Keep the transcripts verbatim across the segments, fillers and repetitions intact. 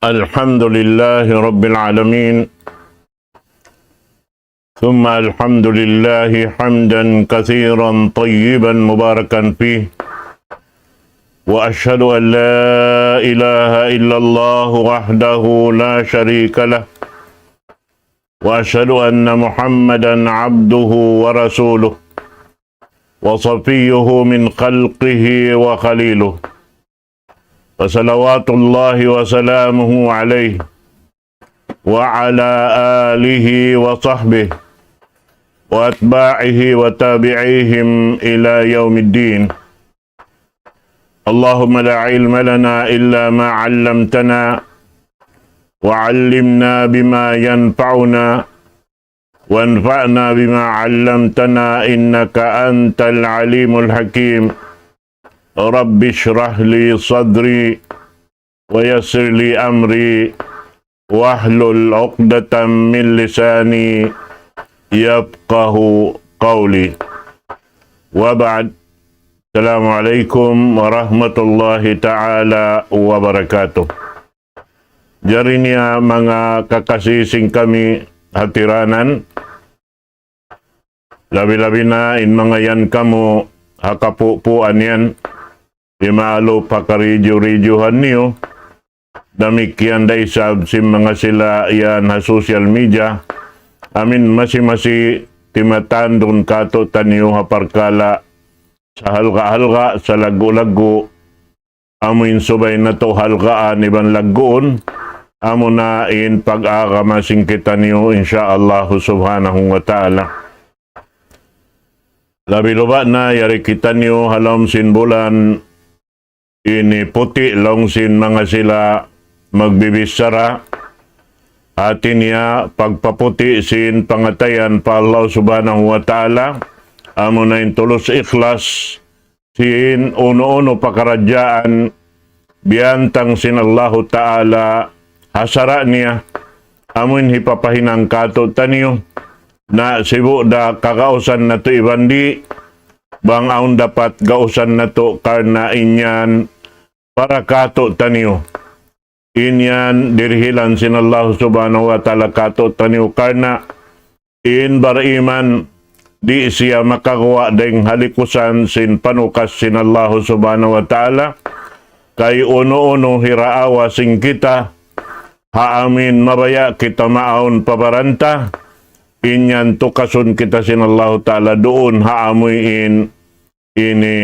الحمد لله رب العالمين، ثم الحمد لله حمدا كثيرا طيبا مباركا فيه، وأشهد أن لا إله إلا الله وحده لا شريك له، وأشهد أن محمدا عبده ورسوله وصفيه من خلقه وخليله، فصلوات الله وسلامه عليه وعلى آله وصحبه وأتباعه وتابعيهم إلى يوم الدين. اللهم لا علم لنا إلا ما علمتنا، وعلمنا بما ينفعنا، وانفعنا بما علمتنا، إنك أنت العليم الحكيم. رب اشرح لي صدري، ويسر لي أمري، واحلل عقدة من لساني يفقه قولي. وبعد، السلام عليكم ورحمة الله تعالى وبركاته. Jari niya manga kakasi sin kami ha tiranan, labi-labi na in manga yan kamu ha kapupuan yan, di' maalup ha karidyu-ridyuhan niyu, damikkiyan da isab sin manga sila yan ha social media, amin masi-masi timatandun katu'taniyu ha parkala' sa halga'-halga', sa laggu'-laggu', amu in subay natu' halgaan iban lagguun, amuna in pag-agama sin kitaniyu, insya Allah subhanahu wa ta'ala. Labi-labi na yari kitaniyu ha lawm sin bulan ini puti' laung sin manga sila magbibichara, hati niya pagpaputi' sin pangatayan pa Allah subhanahu wa ta'ala, amuna in tulus ikhlas, sin unu-unu pakaradjaan biyantang sin Allahu Ta'ala ha sara' niya, amuin hipapahinang katu'taniyu, na sibu' da kagausan natu' iban di', bang awn dapat gausan natu' karna' in yan para katu'taniyu. In yan dirihilan sin Allah subhanahu wa ta'ala katu'taniyu karna' in bariman, di' siya makaguwa' dayng ha likusan sin panukas sin Allah subhanahu wa ta'ala. Kay unu-unu hiraawa sin kita, ha amuin mabaya' kita maawn pa baran ta, in yan tukasun kita sin Allah ta'ala duun ha amuin ini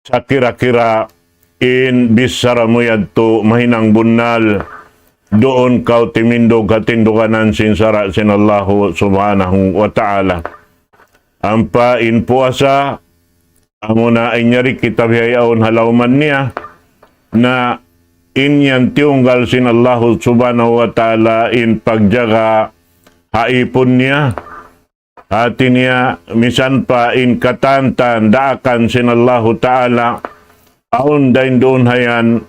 sakira-kira in bichara mu yadtu mahinang bunnal, duun kaw timindug ha tinduganan sin sara' sin Allahu subhanahu wa ta'ala. Ampa in puasa, amuna in yari kita bihaun ha lawman niya, na in yan tiyunggal sin Allahu subhanahu wa ta'ala in pagjaga ha ipun niya, hati niya, misan pa in katan-katan daakan sin Allahu Ta'ala, awn dayn duun hayan,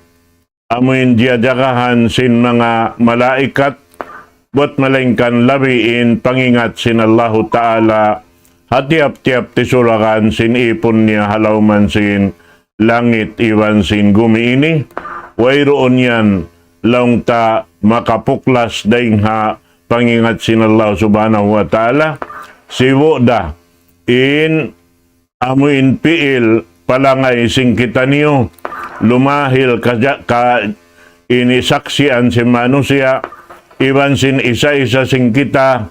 amuin jiyajagahan sin manga malaikat, buat malaingkan labi in pangingat sin Allahu Ta'ala, ha tiyap-tiyap tisulagan sin ipun niya ha lawman sin langit iban sin gumi ini, wayruun yan laung ta makapuklas dayng ha pangingat sin Allah Subhanahu wa Ta'ala, sibu' da in amuin pi'il palangay sin kitaniyu, lumahil ka, ka ini saksian sin manusiya', iban sin isa-isa sin kita,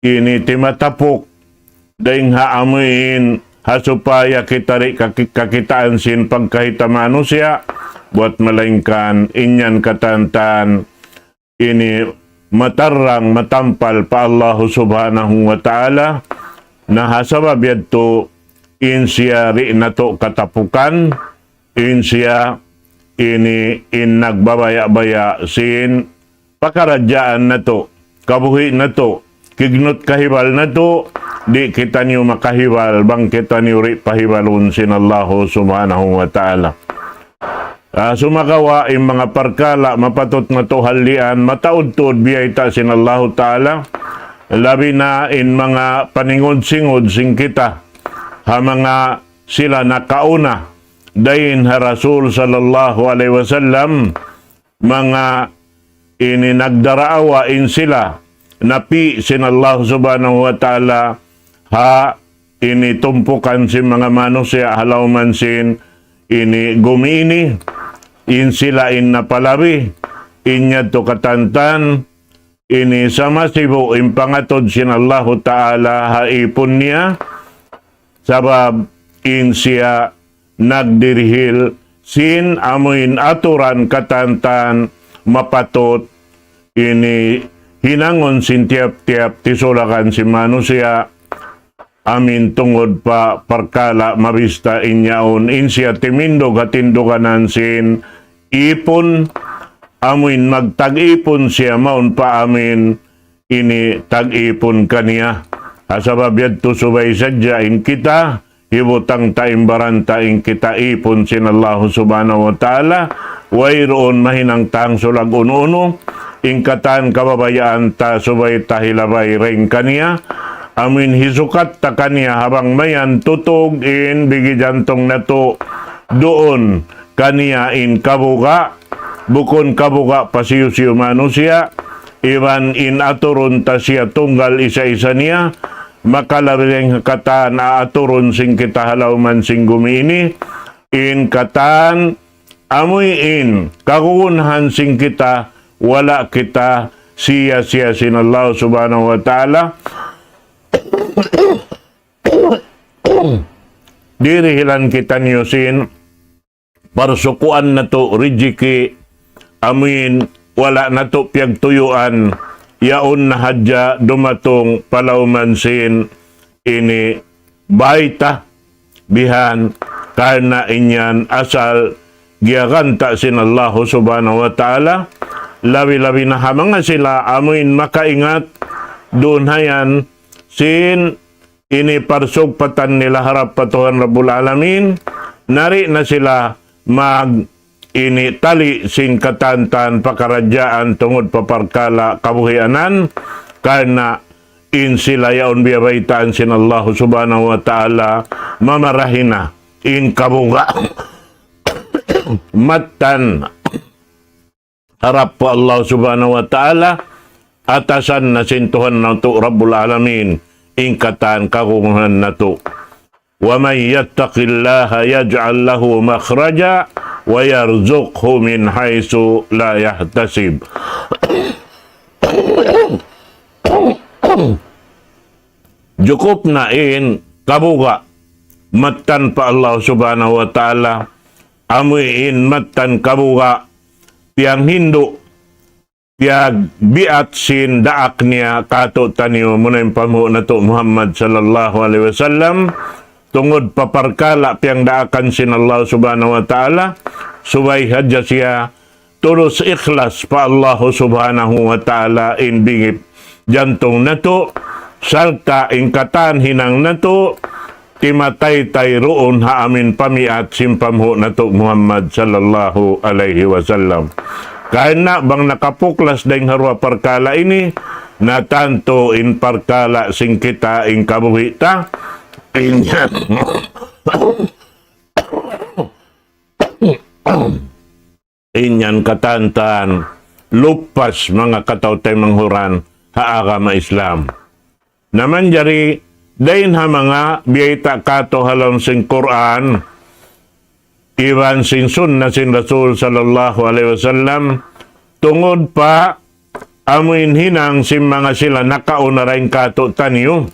ini timatapuk, dayng ha amuin ha supaya kita di' kaki-, kakitaan sin pagkahita manusiya', buat malaingkan in yan katan-katan ini matarrang matampal pa Allahu Subhanahu wa Ta'ala, na ha sabab yadtu in siya di' natu' katapukan, in siya ini in nagbabaya'-baya' sin pakaradjaan natu', kabuhi' natu', kignut kahibal natu', di' kitaniyu makahibal, bang kitaniyu di' pahibalun sin Allahu Subhanahu wa Ta'ala. Ah, sumagawa' in manga parkala' mapatut natu' hallian, mataud-tuud biyayta' sin Allahu Ta'ala, labi na in manga paningud-singud sin kita, ha manga sila nakauna, dayn ha Rasul sallallahu alayhi wasallam, manga ini nagdaraawa in sila, napi' sin Allah Subhanahu wa Ta'ala, ha ini tumpukan sin manga manusiya' ha lawm sin ini gumi ini, in sila in napalabi, in yadtu katantan, ini sa masibu' in pangatud sin Allahu Ta'ala ha īpun niya, sabab in siya nagdirihil sin amuin aturan katantan mapatut ini hinangun sin tiyap-tiyap tisulakan sin manusiya', amin tungud pa parkala' mabista in yaun in siya timindug ha tinduganan sin īpun, amuin magtag-īpun siya mawn pa amin ini tag-īpun kaniya. Ha sabab yadtu subay sadja in kita, hibutang ta in baran ta in kita īpun sin Allahu Subhanahu wa Ta'ala, wayruun mahinang tangsulag unu-unu, in katan kababayaan ta subay ta hilabay dayn kaniya, amuin hisukat ta kaniya ha bang mayan tutug in bigi jantung natu' duun kaniya in kabuga', bukun kabuga' pa hisiyu-siyu manusiya', iban in aturun ta siya tunggal isa-isa niya, makalabi dayn ha katan aaturun sin kita ha lawm sin gumi ini, in katan amuin kagunahan sin kita, wala' kita siya-siya sin Allah Subhanahu wa Ta'ala, dirihilan kitaniyu sin parsukuan natu' rijiki', amuin wala' natu' piyagtuyuan, yaun na hadja dumatung pa lawm sin ini bayta' bihan, karna' in yan asal giyaganta' sin Allahu Subhanahu wa Ta'ala, labi-labi na ha manga sila amuin makaingat, duun ha yan sin ini parsugpatan nila harap pa Tuhan Rabbul Alamin, nari na sila mag ini tali sin katantan pakaradjaan tungud pa parkala' kabuhianan, karna' in sila yaun biyabaytaan sin Allahu Subhanahu wa Ta'ala, mamarahi na in kabuga' mattan harap pa Allah Subhanahu wa Ta'ala, atasan na sin Tuhan natu' Rabbul Alamin, in katan kagunahan natu'. ومن يتق الله يجعل له مخرجا ويرزقه من حيث لا يحتسب. Jukup na in kabuga' mattan pa Allah Subhanahu wa Ta'ala, amuin mattan kabuga' piyanghindu', piyagbiat sin daak niya kātu'niyu, amuna in panghu' natu' Muhammad sallallahu alayhi wasallam, tungud pa parkala' piyagdaakan sin Allah Subhanahu wa Ta'ala, subay hadja siya tulus ikhlas pa Allah Subhanahu wa Ta'ala in bigi jantung natu', sarta' in katan hinang natu', timataytay duun ha amin pamiat sin panghu' natu' Muhammad sallallahu alayhi wasallam. Karna' bang nakapuklas dayn ha duwa parkala' ini, na tantu in parkala' sin kita in kabuhi' ta, in yan. In yan katantan, lupas manga kataw-taymanghuran ha agama Islam. Na manjari dayn ha manga biyayta' kātu' ha lawm sin Qur'an, iban sin sunna sin Rasul sallallahu alayhi wasallam, tungud pa amuin hinang sin manga sila nakauna dayn kātu'niyu,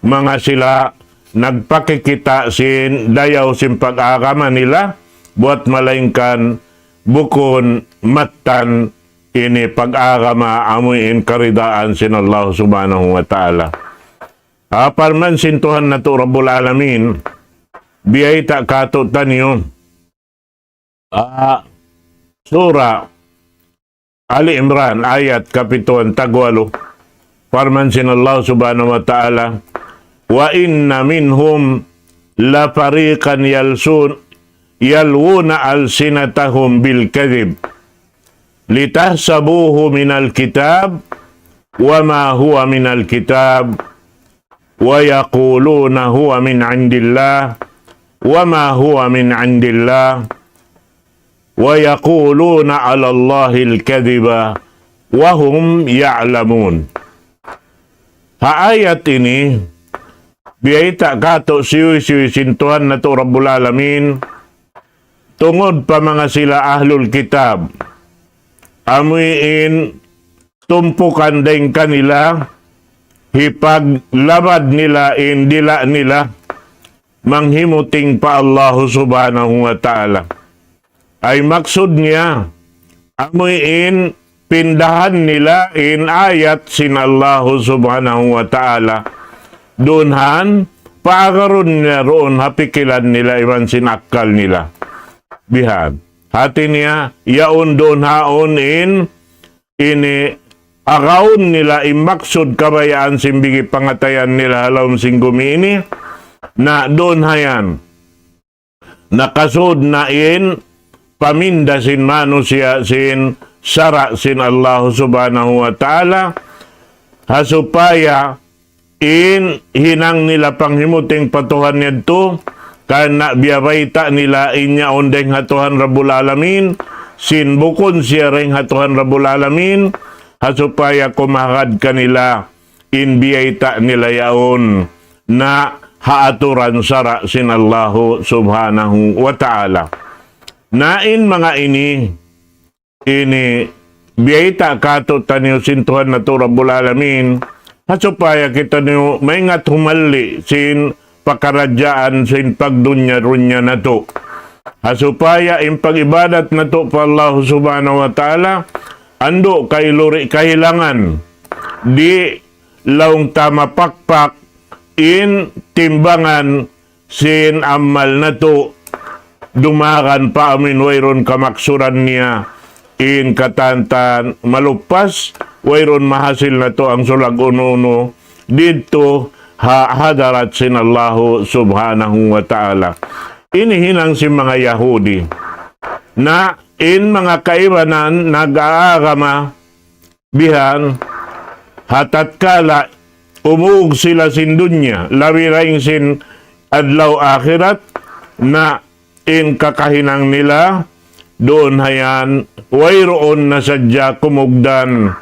manga sila nagpakikita' sin dayaw sin pag-agama nila, buwat malaingkan bukun mattan ini pag-agama amuin karidaan sin Allah Subhanahu wa Ta'ala. Ha parman sin Tuhan natu' Rabbul Alamin, biyayta' kātu'niyu, ah, Surah Ali Imran, ayat kapituan tagwalu. Parman sin Allah Subhanahu wa Ta'ala, وإن منهم لفريقا يلسون يلوون ألسنتهم بالكذب لتحسبوه من الكتاب وما هو من الكتاب ويقولون هو من عند الله وما هو من عند الله ويقولون على الله الكذب وهم يعلمون. Ha ayat ini, biyayta' kātu' siyuy-siyuy sin Tuhan natu' Rabbul Alamin, tungud pa manga sila ahlul kitab. Amuin tumpukan dayn kanila, hipaglabad nila in dila' nila, manghimuting pa Allahu Subhanahu wa Ta'ala. Ay maksud niya, amuin pindahan nila in ayat sin Allahu Subhanahu wa Ta'ala. Dunhan, paagarun nila duun ha pikilan nila iban sin akkal nila. Bihan. Hati niya, yaun duun haun in ini agaun nila in maksud kabayaan sin bigi pangatayan nila ha lawm sin gumi ini, na duun hayan. Nakasud na in paminda sin manusiya' sin sara' sin Allahu Subhanahu wa Ta'ala, ha supaya in hinang nila panghimuting pa Tuhan yadtu, karna' biyabayta' nila in yaun dayn ha Tuhan Rabbul Alamin, sin bukun siya dayn ha Tuhan Rabbul Alamin, ha supaya kumahagad kanila in biyayta' nila yaun na ha aturan sara' sin Allahu Subhanahu wa Ta'ala. Na in manga ini, ini biyayta' kātu'niyu sin Tuhan natu' Rabbul Alamin, ha supaya kitaniyu maingat humalli sin pakaradjaan sin pagdunya-dunya natu'. Ha supaya in pag-ibadat natu' pa Allah Subhanahu wa Ta'ala, andu' kailu di' kahilangan, di' laung ta mapakpak in timbangan sin amal natu', dumagan pa amin wayruun kamaksuran niya, in katantan malupas, wayruun mahasil natu' ang sulag unu-unu, didtu ha hadarat sin Allahu Subhanahu wa Ta'ala. Ini hinang sin manga Yahudi. Na in manga kaibanan nag-aagama bihan, ha tatkala umug sila sin dunya, labi dayn sin adlaw akhirat, na in kakahinang nila, duun hayan, wayruun na sadja kumugdan,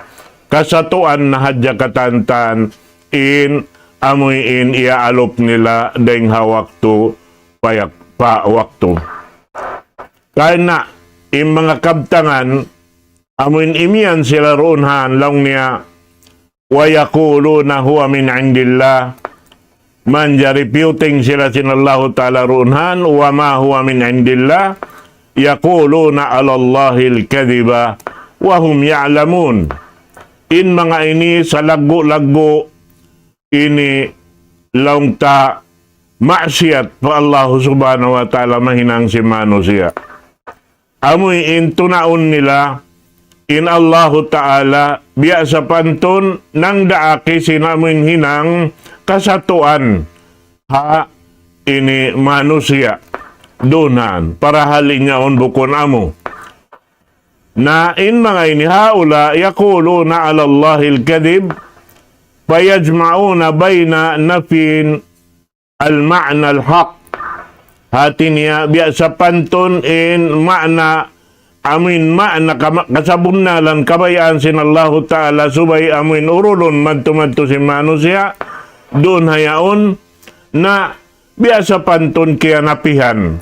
kasatuan na hadja katantan, in amuin iyaalup nila dayn ha waktu payak pa waktu. Karna' in manga kabtangan, amuin imiyan sila duun han, laung niya, ويقولون هو من عند الله. Manjari piyuting sila sin Allahu Ta'ala duun han, وما هو من عند الله. يقولون على الله الكذب وهم يعلمون. In manga ini salaggu'-laggu' ini laung ta maksiyat pa Allah Subhanahu wa Ta'ala mahinang sin manusiya'. Amuin tunaun nila in Allahu Ta'ala biya' sapantun nangdaak sin amuin hinang kasatuan ha ini manusiya' duun han, parahal in yaun bukun amu. Na in manga ini, هؤلاء يقولون على الله الكذب فيجمعون بين نفي المعنى الحق. Hati niya, biya' sapantun in ma'na, amuin ma'na kama-, kasabunnalan kabayaan sin Allahu Ta'ala subay amuin urulun madtu-madtu sin manusiya', duun ha yaun, na biya' sapantun kiyanapihan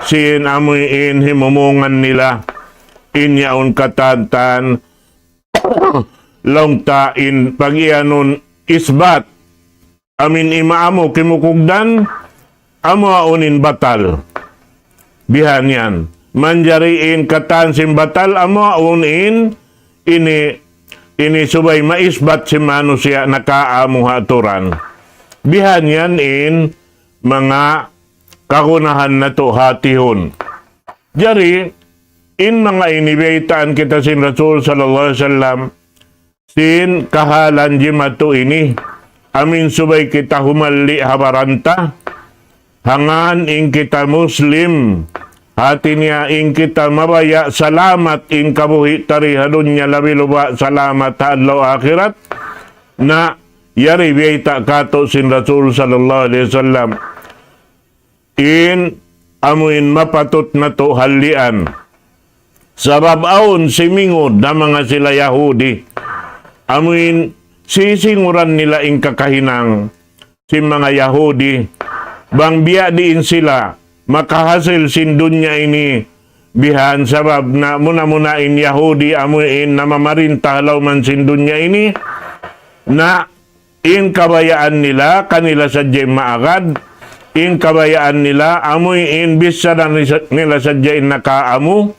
sin amuin himumungan nila, in yaun katantan, laung ta in pag-iyanun isbat, amuin ima amu kimukugdan, amu aun in batal. Bihan yan. Manjari in katan sin batal, amu aun in ini, ini subay maisbat sin manusiya' nakaamu ha aturan. Bihan yan in manga kagunahan natu' hatihun. Jari, in manga ini biyaytaan kita sin Rasul sallallahu alayhi wasallam, sin kahalan jimatu ini, amuin subay kita humalli' ha baran ta, hangkan in kita Muslim, Hati niya in kita mabaya' salamat in kabuhi' ta di ha dunya labi luba' salamat ha adlaw akhirat. Na yari biyayta' katu' sin Rasul sallallahu alayhi wasallam. In amuin mapatut natu' hallian. Sabab awn simingud ha manga sila Yahudi. Amuin sisinguran nila in kakahinang sin manga Yahudi. Bang biya' diin sila makahasil sin dunya ini. Bihan sabab na muna-muna in Yahudi amuin namamarinta ha lawman sin dunya ini. Na in kabayaan nila, kanila sadja in maagad, in kabayaan nila, amuin bichara nila sadja in nakaamu,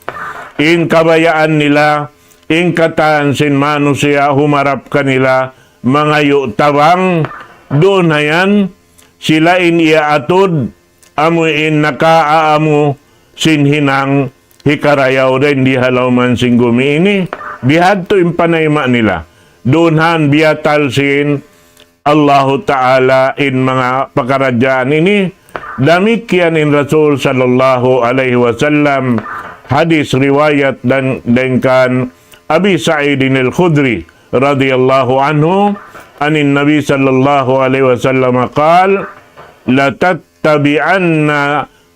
in kabayaan nila, in katan sin manusiya' humarap kanila, mangayu' tabang, duun na yan, sila in iyaatud, amuin nakaamu sin hinang hikarayaw dayn di ha lawman sin gumi ini, bihadtu in panayma' nila. Duun han biyatal sin Allahu Ta'ala in manga pakaradjaan ini, damikkiyan in Rasul sallallahu alayhi wasallam, hadis riwayat dayn, dayn kan Abi Sa'id al-Khudri radiyallahu anhu, عن النبي صلى الله عليه وسلم قال: لتتبعن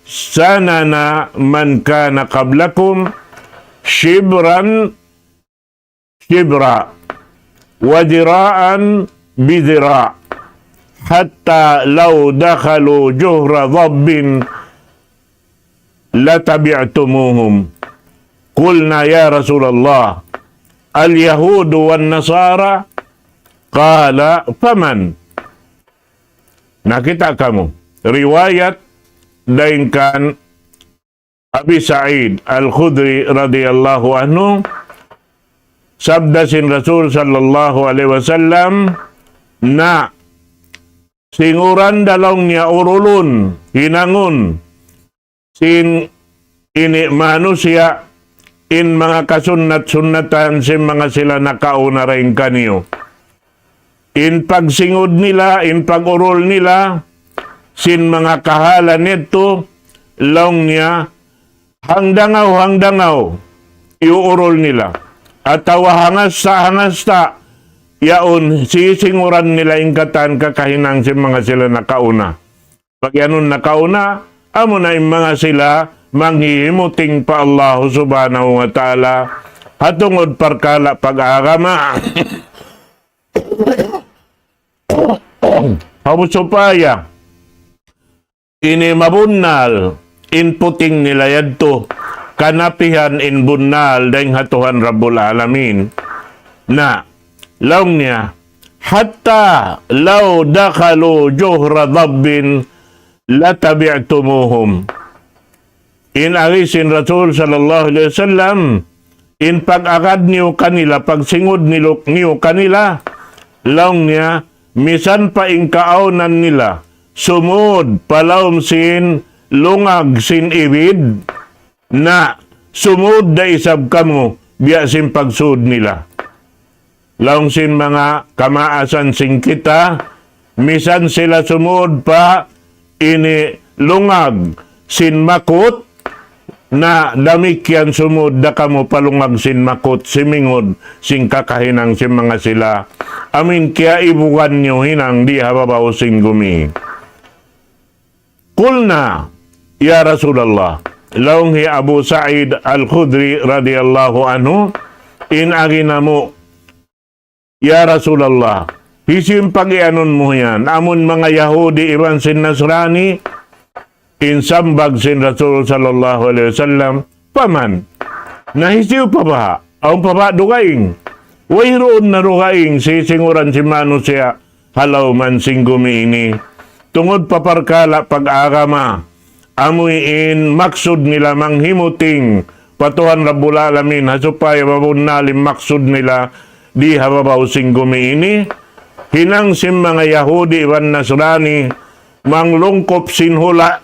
سنن من كان قبلكم شبرا شبرا وذراعا بذراع حتى لو دخلوا جحر ضب لتبعتموهم. قلنا: يا رسول الله، اليهود والنصارى؟ قال: فمن؟ Na kita' kamu. Riwayat dayn kan Abi Sa'id Al-Khudri radiyallahu anhu, sabda sin Rasul sallallahu alayhi wasallam, na singuran da laung niya urulun, hinangun, sin ini manusiya' in manga kasunnat-sunnatan sin manga sila nakauna dayn kaniyu. In pagsingud nila, in pag-urul nila, sin manga kahalan yadtu, laung niya, hangdangaw, hangdangaw, iyuurul nila. Atawa hangasta, hangasta, yaun, sisinguran nila in katan kakahinang sin manga sila nakauna. Pag-iyanun nakauna, amuna in manga sila manghihimuting pa Allahu Subhanahu wa Ta'ala, ha tungud parkala' pag-agama. Amu supaya ini mabunnal in puting nila yadtu, kanapihan in bunnal dayn ha Tuhan Rabbul Alamin. Na, laung niya, حتى لو دخلوا جحر ضب لتبعتموهم. In agi sin Rasul sallallahu alayhi wasallam, in pag-agad niyu kanila, pagsingud nilu-, niyu kanila, laung niya, misan pa in kaawnan nila, sumud pa lawm sin lungag sin ibid, na sumud da isab kamu, biya' sin pagsud nila. Laung sin manga kamaasan sin kita, misan sila sumud pa ini lungag sin makut, na damikkiyan sumud da kamu pa lungag sin makut, simingud sin kakahinang sin manga sila. Amuin kiyaibugan niyu hinang di ha babaw sin gumi. قلنا: يا رسول الله. Laung hi Abu Sa'id Al-Khudri radiyallahu anhu, in agi namu', "Ya Rasulullah, hisiyu in pag-iyanun mu yan? Amun manga Yahudi iban sin Nasrani?" In sambag sin Rasul sallallahu alayhi wasallam, "Faman?" Na hisiyu pa baha'? Awn pa baha' dugaing? Wayruun na dugaing sisinguran sin manusiya' ha lawm sin gumi ini. Tungud pa parkala' pag-agama, amuin maksud nila manghimuting pa Tuhan Rabbul Alamin, ha supaya mabunnal in maksud nila di ha babaw sin gumi ini. Hinang sin manga Yahudi iban Nasrani, manglungkup sin hula'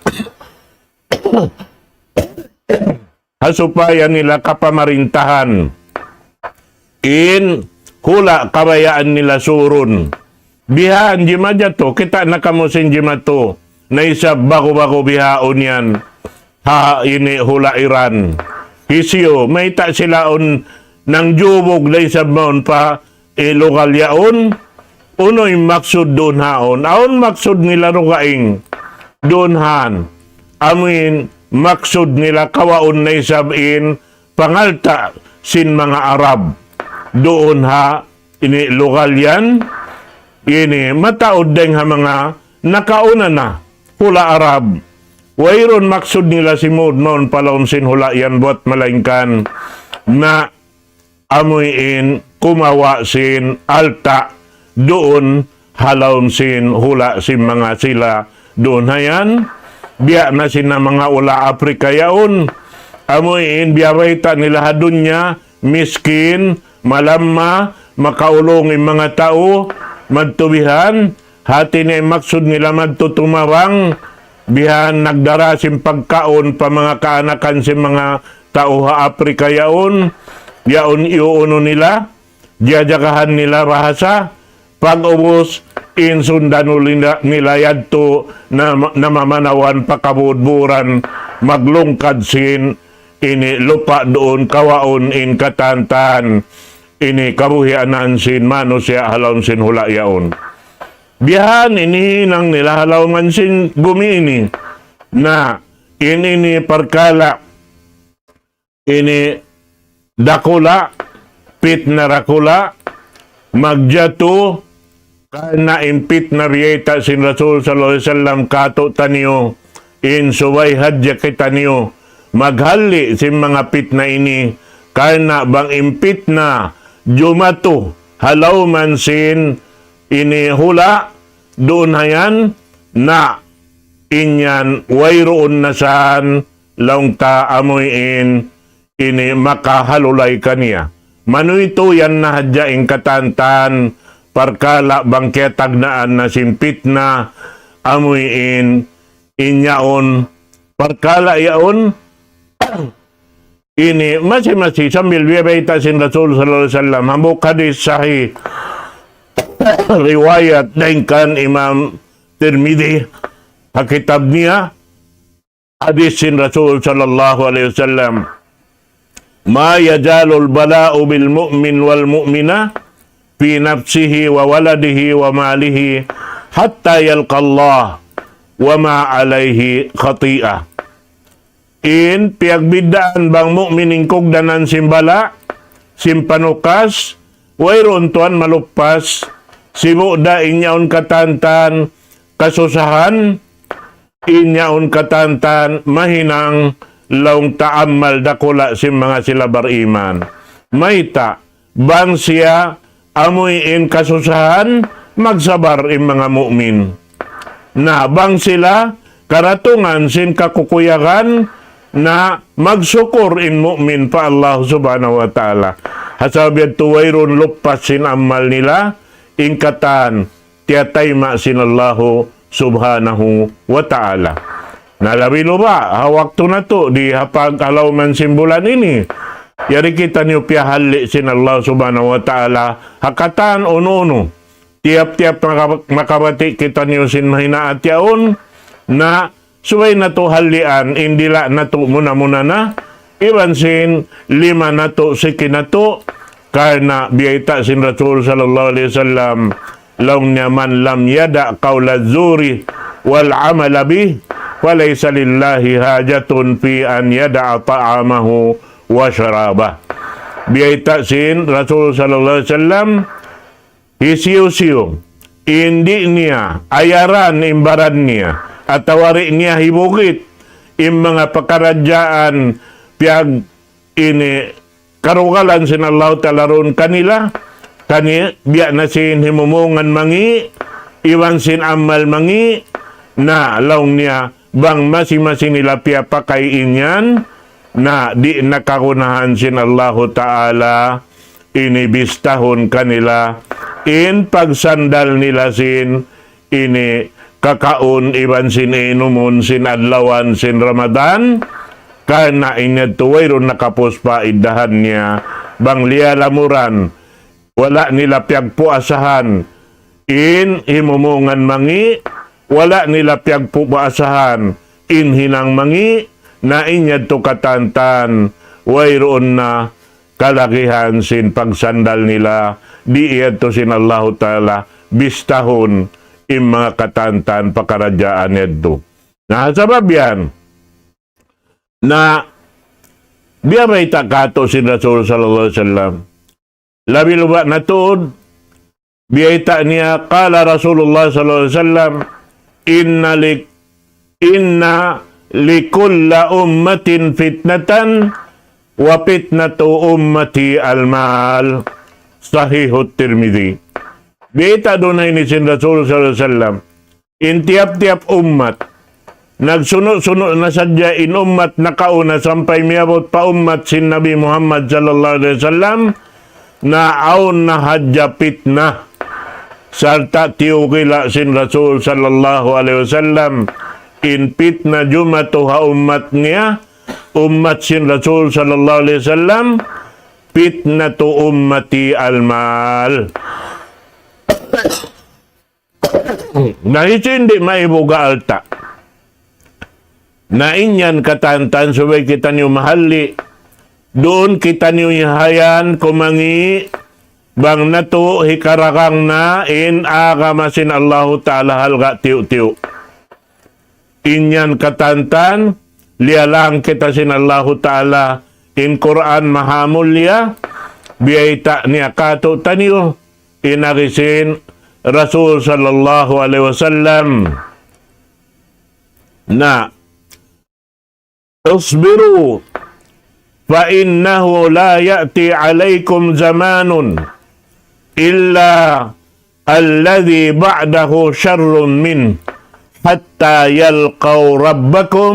ha supaya nila kapamarintahan in hula' kabayaan nila surun. Bihaan jimatu, kita' na kamu sin jimatu, na isab bagu-bagu bihaun yan. ha ini hula' Iran. Hisiyu, mayta' sila awn nangjubug da isab mawn pa lugal yaun, unu in maksud duun haun. Awn maksud nila dugaing duun han. Amuin maksud nila kawaun na isab in pangalta' sin manga Arab duun ha ini lugal yan, ini mataud dayng ha manga nakauna na hula' Arab. Wayruun maksud nila simud mawn pa lawm sin hula' yan buwat malaingkan na amuin kumawa' sin alta' duun ha lawm sin hula' sin manga sila duun hayan. Biya' na sin manga hula' Aprika yaun. Amuin biya' bayta' nila ha dunya, miskin, malamma, makaulung in manga tau, madtu bihan, hati niya in maksud nila madtu tumabang, bihan nagdara sin pagkaun pa manga kaanakan sin manga tau ha Aprika yaun, yaun iyuunu nila, jajagahan nila bahasa, pag-ubus in sundanu nila, nila yadtu na, namamanawan pa kabudburan, maglungkad sin ini lupa' duun kawaun in katantan ini kabuhianan sin manusiya' ha lawm sin hula' yaun. Bihan ini hinang nila ha lawm sin gumi ini. Na, in ini parkala' ini dakula', pitna dakula', magjatu, karna' in pitna biyayta' sin Rasul sallallahu alayhi wasallam kātu'niyu, in subay hadja kitaniyu maghalli' sin manga pitna ini, karna' bang in pitna jumatu ha lawm sin ini hula' duun hayan, na in yan wayruun na san laung ta amuin ini makahalulay kaniya. Manuytuy yan na hadja in katantan parkala' bang kiyatagnaan na sin pitna, amuin in yaun parkala' yaun ini masi-masi sambil biya' bayta' sin Rasul sallallahu alayhi wasallam. Hambuuk hadith sahih riwayat dayng kan Imam Tirmidhi ha kitab niya, hadith sin Rasul sallallahu alayhi wasallam, ما يزال البلاء بالمؤمن والمؤمنة في نفسه وولده وماله حتى يلقى الله وما عليه خطيئة. In piyagbiddaan bang mu'min in kugdanan sin bala', sin panukas, wayruun tuwan maluppas, sibu' da in yaun katantan kasusahan, in yaun katantan mahinang laung ta amal dakula' sin manga sila bariman. Mayta', bang siya amuin kasusahan, magsabar in manga mu'min. Na bang sila karatungan sin kakukuyagan, na magsukur in mu'min pa Allah subhanahu wa ta'ala. Ha sabab yadtu wayruun luppas sin amal nila, in katan tiyatayma' sin Allahu subhanahu wa ta'ala. Na labi luba', ha waktu natu', di ha pag-, ha lawm sin bulan ini, yari kitaniyu piyahalli' sin Allah subhanahu wa ta'ala ha katan unu-unu. Tiyap-tiyap maka-, makabati' kitaniyu sin mahinaat yaun, na subay natu' hallian in dila' natu' muna-muna na, iban sin lima natu', siki natu', karna' biyayta' sin Rasul sallallahu alayhi wasallam, laung niya, من لم يدع قول الزور والعمل به فليس لله حاجة في أن يدع طعامه وشرابه. Biyayta' sin Rasul sallallahu alayhi wasallam, hisiyu-siyu in di' niya ayaran in baran niya, atawa di' niya hibugit in manga pakaradjaan piyag ini karugalan sin Allahu Ta'ala duun kanila, kani biya' na sin himumungan mangi', iban sin amal mangi', na laung niya bang masi-masi nila piyapakay in yan, na di' na kagunahan sin Allahu Ta'ala ini bistahun kanila in pagsandal nila sin ini kakaun iban sin inumun sin adlawan sin Ramadan, karna' in yadtu wayruun nakapus pa iddahan niya, bang liyalamuran, wala' nila piyagpuasahan in himumungan mangi', wala' nila piyagpuasahan in hinang mangi', Na in yadtu katantan, wayruun na kalagihan sin pagsandal nila, di' yadtu sin Allahu Ta'ala bistahun in manga katantan pakaradjaan yadtu. Na, sabab yan, na biya' bayta' katu' sin Rasul sallallahu alayhi wasallam. Labi luba' na tuud, biyayta' niya, قال رسول الله صلى الله عليه وسلم: إن ل، إن لكل أمة فتنة وفتنة أمتي المال. Sahih at-Tirmidhi. Biyayta' duun ha ini sin Rasul sallallahu alayhi wasallam. In tiyap-tiyap ummat, nagsunu'-sunu' na sadja in ummat nakauna sampay miyabut pa ummat sin Nabi Muhammad sallallahu alayhi wasallam, na awn na hadja pitna. Sarta' tiyukila sin Rasul sallallahu alayhi wasallam, in pitna jumatu ha ummat niya, ummat sin Rasul sallallahu alayhi wasallam, فتنة أمتي المال. Na hisiyu in di' maibuga' alta'. Na in yan katantan subay kitaniyu mahalli'. Duun kitaniyu ihayan kumangi' bang natu' hikaragang na in agama sin Allahu Ta'ala halga' tiyu'-tiyu'. In yan katantan, liyalang kita sin Allahu Ta'ala, in Qur'an maha mulia, biyayta' niya katu'taniyu, in agi sin Rasul sallallahu alayhi wasallam. Na, اصبروا فإنه لا يأتي عليكم زمان إلا الذي بعده شر منه حتى يلقوا ربكم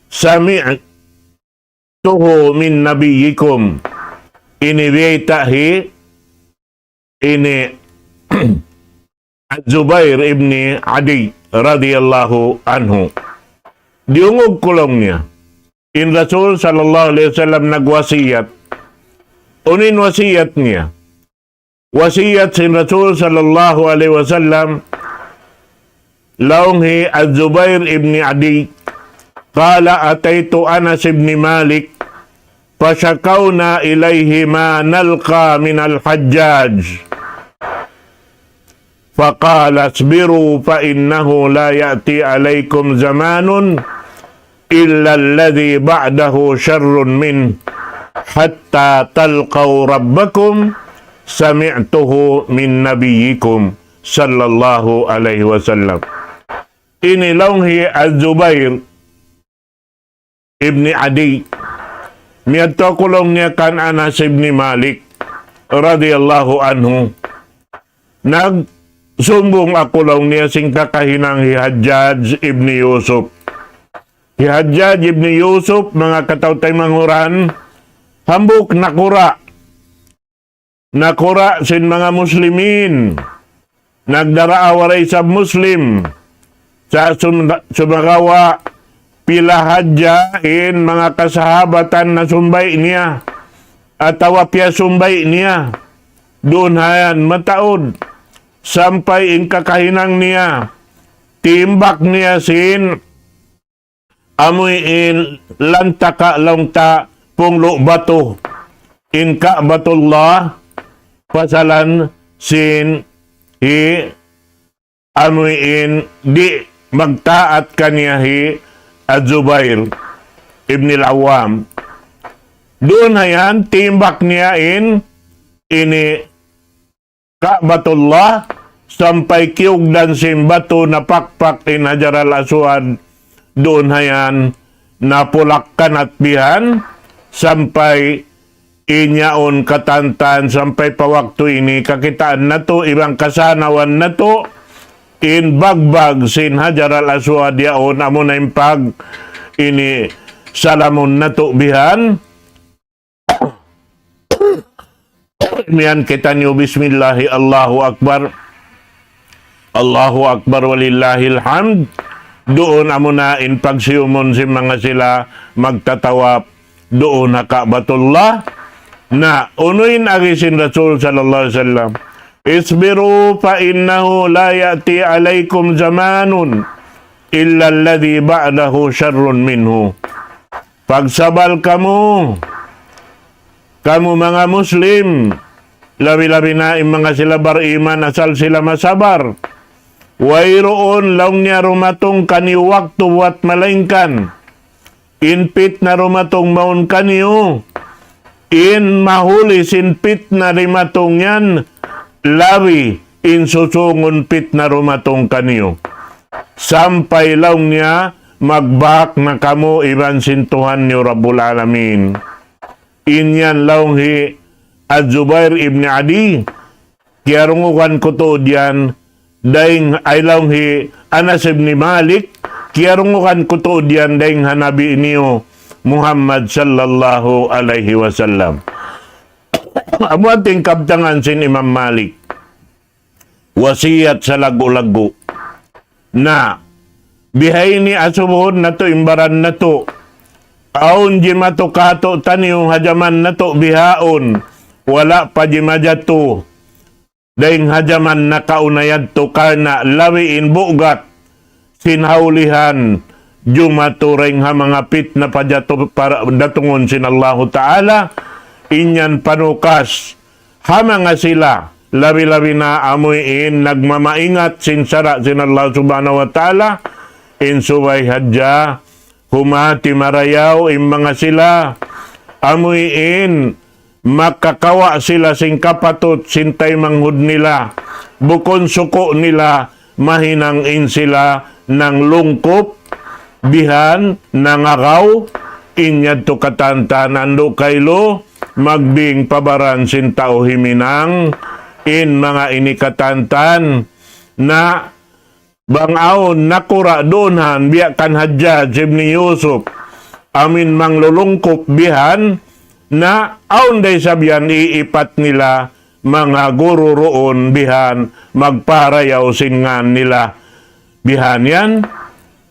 سمعته من نبيكم. Ini biyayta' hi ini Az-Zubair ibn Adi radiyallahu anhu. Diyungug ku laung niya. In Rasul sallallahu alayhi wasallam nagwasiyat. Unu in wasiyat niya? Wasiyat sin Rasul sallallahu alayhi wasallam, laung hi Az-Zubair ibn Adi, قال: أتيت أنس بن مالك فشكونا إليه ما نلقى من الحجاج. فقال: اصبروا فإنه لا يأتي عليكم زمان إلا الذي بعده شر منه حتى تلقوا ربكم سمعته من نبيكم صلى الله عليه وسلم. Ini laung hi Az-Zubair ibn Adi. Miyadtu aku laung niya kan Anas ibn Malik radiyallahu anhu. Nagsumbung aku laung niya sin kakahinang hi Hajjaj ibn Yusuf. Hi Hajjaj ibn Yusuf, manga kataw-taymanghuran, hambuuk nakura'. Nakura' sin manga Muslimin. Nagdaraawa da isab Muslim. Sa' sum-, sumagawa' pila hadja in manga kasahabatan nasumbay' niya. Atawa piyasumbay' niya. Duun hayan mataud. Sampay in kakahinang niya. Timbak niya sin amuin lantaka laung ta punglu' batu in Ka'batullah pasalan sin hi amuin di' magtaat kaniya hi Az-Zubair ibn al-Awwam. Duun hayan timbak niya in ini Ka'batullah, sampay kiyugdan sin batu napakpak in Hajar al-Aswad, duun hayan napulak kanat bihan, sampay in yaun katantan, sampay pa waktu ini kakitaan natu', iban kasanawan natu', in bagbag sin Hajar al-Aswad yaun, amuna in pag ini salamun natu' bihan, Miyan kitaniyu bismillahi, Allahu Akbar. Allahu Akbar walillahil hamd. Duun amuna in pagsiyumun sin manga sila magtatawaf duun ha Ka'batullah. Na, unu in agi sin Rasul sallallahu alayhi wasallam? اصبروا فإنه لا يأتي عليكم زمان إلا الذي بعده شر منه. Pagsabal kamu, kamu manga Muslim, labi-labi na in manga sila bariman asal sila masabar. Wayruun laung niya dumatung kaniyu waktu buwat malaingkan in pitna dumatung mawn kaniyu, in mahuli sin pitna dimatung yan, labi in susungun pitna dumatung kaniyu. Sampay laung niya, magbak na kamu iban sin Tuhan niyu Rabbul Alamin. In yan laung hi Az-Zubair ibn Adi, kiyarungugan ku tuud yan, dayn, ay laung hi Anas ibn Malik, kiyarungugan ku tuud yan dayn ha Nabi niyu Muhammad sallallahu alayhi wasallam. Amu in kabtangan sin Imam Malik. Wasiyat salaggu'-laggu'. Na, bihaini asubuhun natu' in baran natu'. Awn jimatu katu' taniyu ha jaman natu' bihaun. Wala' pa jimajatu dayn ha jaman nakauna yadtu karna' labi in bugat sin hawlihan jumatu dayn ha manga pitna pajatu para datungun sin Allahu Ta'ala, in yan panukas ha manga sila, labi-labi na amuin nagmamaingat sin sara' sin Allah Subhanahu wa Ta'ala, in subay hadja, humati marayaw in manga sila, amuin makakawa' sila sin kapatut sin taymanghud nila, bukun suku' nila, mahinang in sila nanglungkup, bihan, nangagaw, in yadtu katantan andu' kaylu, magbing pa baran sin tau himinang, in manga ini katantan, na bang awn nakura' duun han, biya' kan Hajjaj ibn Yusuf, amuin manglulungkup bihan, na awn da isab yan iipat nila manga guru duun bihan, magparayaw sin ngan nila bihan yan.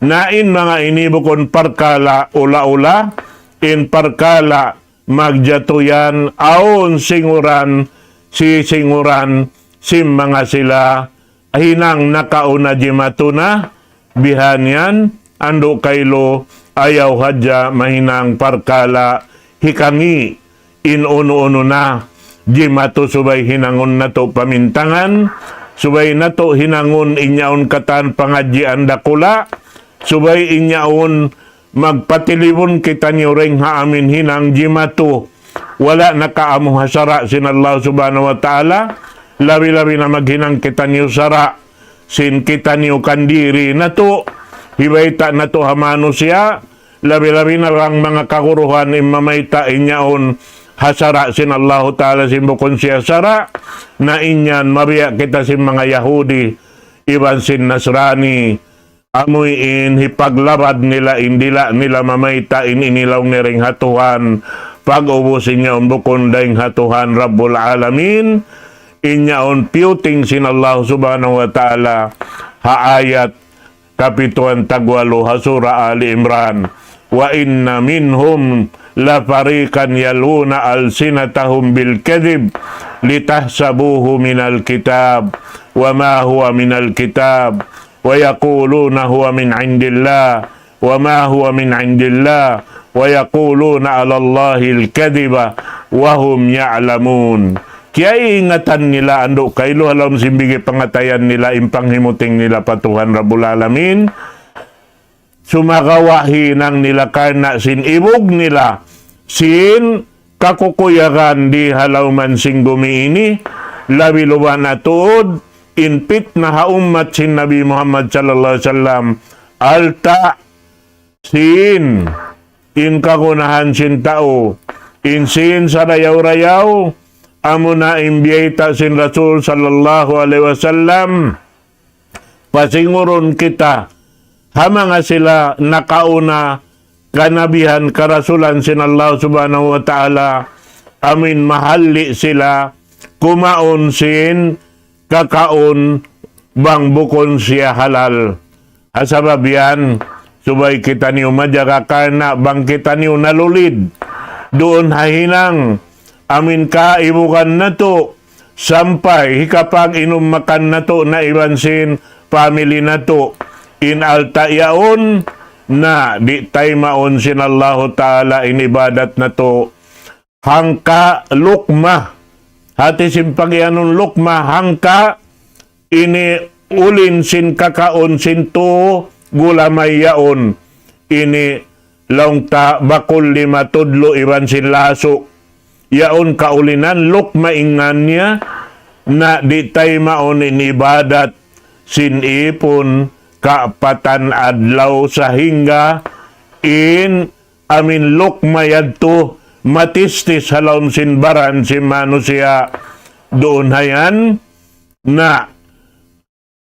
Na in manga ini bukun parkala' ula-ula, in parkala' magjatu yan, awn singuran, sisinguran, sin manga sila, hinang nakauna jimatu na, bihan yan, andu' kaylu, ayaw hadja mahinang parkala', hikangi', in unu-unu na, jimatu subay hinangun natu' pamintangan, subay natu' hinangun in yaun katan pangadjian dakula', subay in yaun magpatilibun kitaniyu dayn ha amin hinang jimatu. Wala' nakaamu ha sara' sin Allah Subhanahu wa Ta'ala, labi-labi na maghinang kitaniyu sara' sin kitaniyu kandiri natu', hibayta' natu' ha manusiya', labi-labi na bang manga kaguruhan in mamayta' in yaun ha sara' sin Allahu Ta'ala sin bukun siya sara', na in yan mabiya' kita sin manga Yahudi, iban sin Nasrani, amuin hipaglabad nila in dila' nila mamayta' in ini laung niya dayn ha Tuhan, pag-ubus in yaun bukun dayn ha Tuhan Rabbul Alamin, in yaun piyuting sin Allah Subhanahu wa Ta'ala ha ayat kapituan tagwalu ha Surah Ali Imran, وإن منهم لفريقا يلوون ألسنتهم بالكذب لتحسبوه من الكتاب وما هو من الكتاب ويقولون هو من عند الله وما هو من عند الله ويقولون على الله الكذب وهم يعلمون. Kiyaingatan nila andu' kaylu ha lawm sin bigi pangatayan nila in panghimuting nila pa Tuhan Rabbul Alamin. Sumagawa' hinang nila karna' sin ibug nila sin kakukuyagan di ha lawman sin gumi ini, labi luba na tuud in pitna ha ummat sin Nabi Muhammad sallallahu alayhi wasallam, alta' sin in kagunahan sin tau, in sin sarayaw-rayaw, amuna in biyayta' sin Rasul sallallahu alayhi wasallam, pasingurun kita ha manga sila nakauna kanabihan karasulan sin Allah Subhanahu wa Ta'ala, amuin mahalli' sila kumaun sin kakaun bang bukun siya halal. Ha sabab yan, subay kitaniyu majaga karna' bang kitaniyu nalulid duun ha hinang amuin kaibugan natu', sampay hikapag-inum makan natu' na iban sin family natu'. in alta' yaun, na di' taymaun sin Allahu Ta'ala in ibadat natu'. Hangka lukma. Hati sin pagiyanun lukma, hangka ini ulin sin kakaun sin tū gulamay yaun. Ini laung ta bakul lima tudlu' iban sin lasu'. Yaun kaulinan lukma in ngan niya, na di' taymaun in ibadat sin ipun kaapatan adlaw sahingga in amin lukma yadtu matistis ha lawm sin baran sin manusiya'. Duun hayan na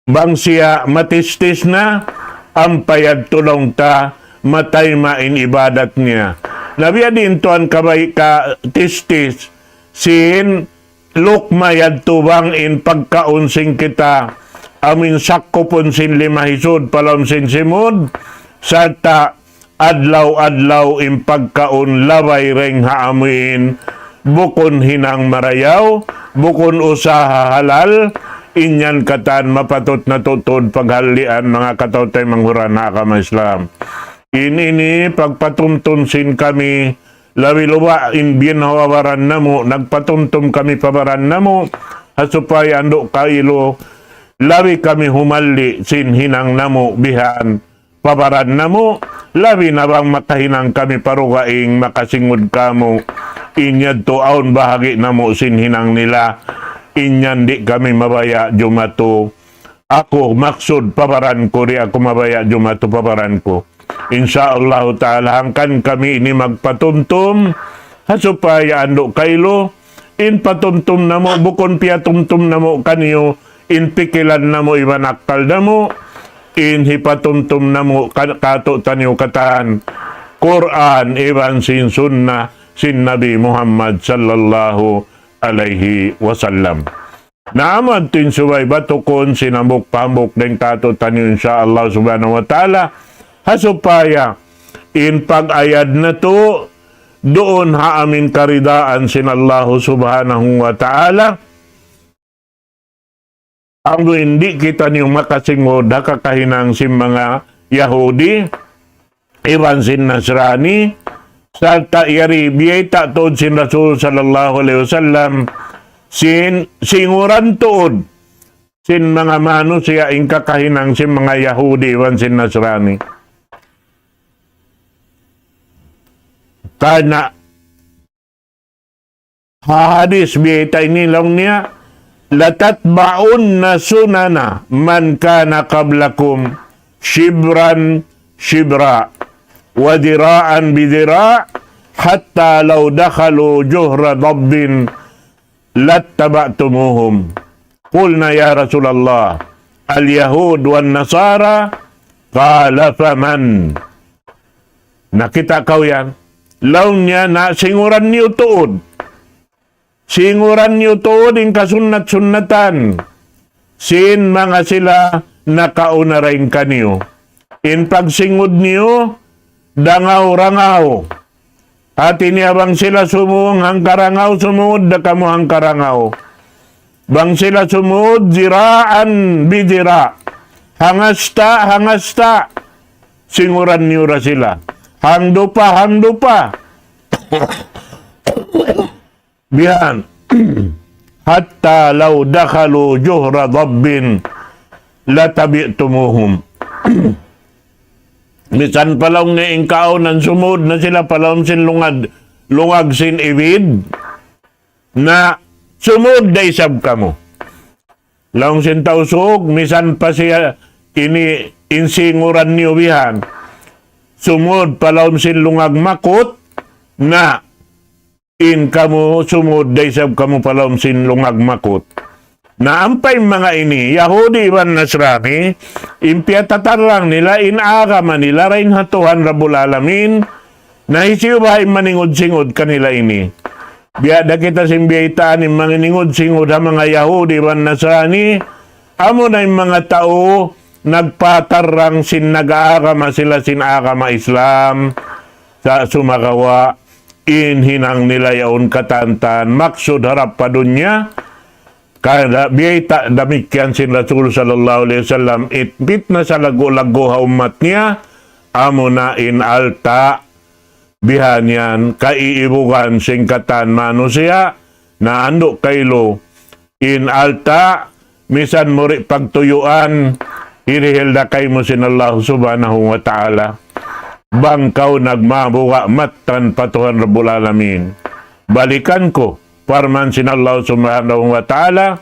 bang siya matistis na, ampa yadtu laung ta matayma' in ibadat niya. Na biya' diin tuwan kabay ka tistis sin lukma yadtu bang in pagkaun sin kita, amin sakupun sin lima hisud pa lawm sin simud, sarta' adlaw-adlaw in pagkaun labay dayn ha amuin, bukun hinang marayaw, bukun usaha halal, in yan katan mapatut natu' tuud paghallian manga kataw-taymanghuran ha agama Islam. In ini pagpatumtum sin kami, labi-labi in bihaun ha baran namu', nagpatumtum kami pa baran namu', ha supaya andu' kailu, labi kami humalli' sin hinang namu' bihan pa baran namu', labi na bang makahinang kami pa dugaing makasingud kamu. In yadtu awn bahagi' namu' sin hinang nila. In yan di' kami mabaya' jumatu. Aku maksud pa baran ku, di' aku mabaya' jumatu pa baran ku. Insya Allahu Ta'ala, hangkan kami ini magpatumtum, ha supaya andu' kailu, in patumtum namu', bukun piyatumtum namu' kaniyu, in pikilan namu', iban akkal namu', in hipatumtum namu', ka-, katu'taniyu katan, Qur'an, iban sin sunnah, sin Nabi Muhammad sallallahu alayhi wasallam. Na amu yadtu in subay batukun sin hambuuk pa hambuuk dayn katu'taniyu, insya Allah subhanahu wa ta'ala, ha supaya in pag-ayad natu' duun ha amin karidaan sin Allahu subhanahu wa ta'ala. Amu in di' kitaniyu makasingud ha kakahinang sin manga Yahudi, iban sin Nasrani, sarta' yari biyayta' tuud sin Rasul sallallahu alayhi wasallam, sin singuran tuud sin manga manusiya' in kakahinang sin manga Yahudi iban sin Nasrani. Karna' ha hadis biyayta' ini laung niya, لتتبعن سنن من كان قبلكم شبرا شبرا وذراعا بذراع حتى لو دخلوا جحر ضب لاتبعتموهم. قلنا يا رسول الله اليهود والنصارى؟ قال فمن؟ Na kita' kaw yan. Laung niya na singuran niyu tuud. Singuran niyu tuud in kasunnat-sunnatan sin manga sila nakauna dayn kaniyu. In pagsingud niyu, dangaw-rangaw. Hati niya bang sila sumūng hangkarangaw, sumūd da kamu hangkarangaw. Bang sila sumūd, ذراعا بذراع. Hangasta', hangasta'. Singuran niyu da sila. Hangdupa, hangdupa. Bihan. حتى لو دخلوا جحر ضب لتبعتموهم. Misan pa laung niya in kaunan sumūd na sila pa lawm sin lungag, lungag sin ibid, na sumūd da isab kamu. Laung sin Tausug, misan pa siya ini in singuran niyu bihan, sumūd pa lawm sin lungag makut, na in kamu sumūd da isab kamu pa lawm sin lungag makut. Na ampa in manga ini, Yahudi iban Nasrani, in piyatatarrang nila, in agama nila, dayn ha Tuhan Rabbul Alamin, na hisiyu baha' in maningud-singud kanila ini. Biya' da kita sin biyaytaan in maningud-singud ha manga Yahudi iban Nasrani, amuna in manga tau nagpatarrang sin nag-agama sila sin agama Islam, sa' sumagawa' in hinang nila yaun katantan, maksud harap pa dunya, Kada biyayta' damikkiyan sin Rasul sallallahu alayhi wasallam, in pitna salaggu'-laggu' ha ummat niya, amuna in alta', bihan yan, kaiibugan sin katan manusiya', na andu' kailu, in alta', misan mu di' pagtuyuan, hirihil da kaymu sin Allah subhanahu wa ta'ala. Bang kaw nagmabuga' mattan pa Tuhan Rabbul Alamin. Balikan ku, parman sin Allah subhanahu wa ta'ala,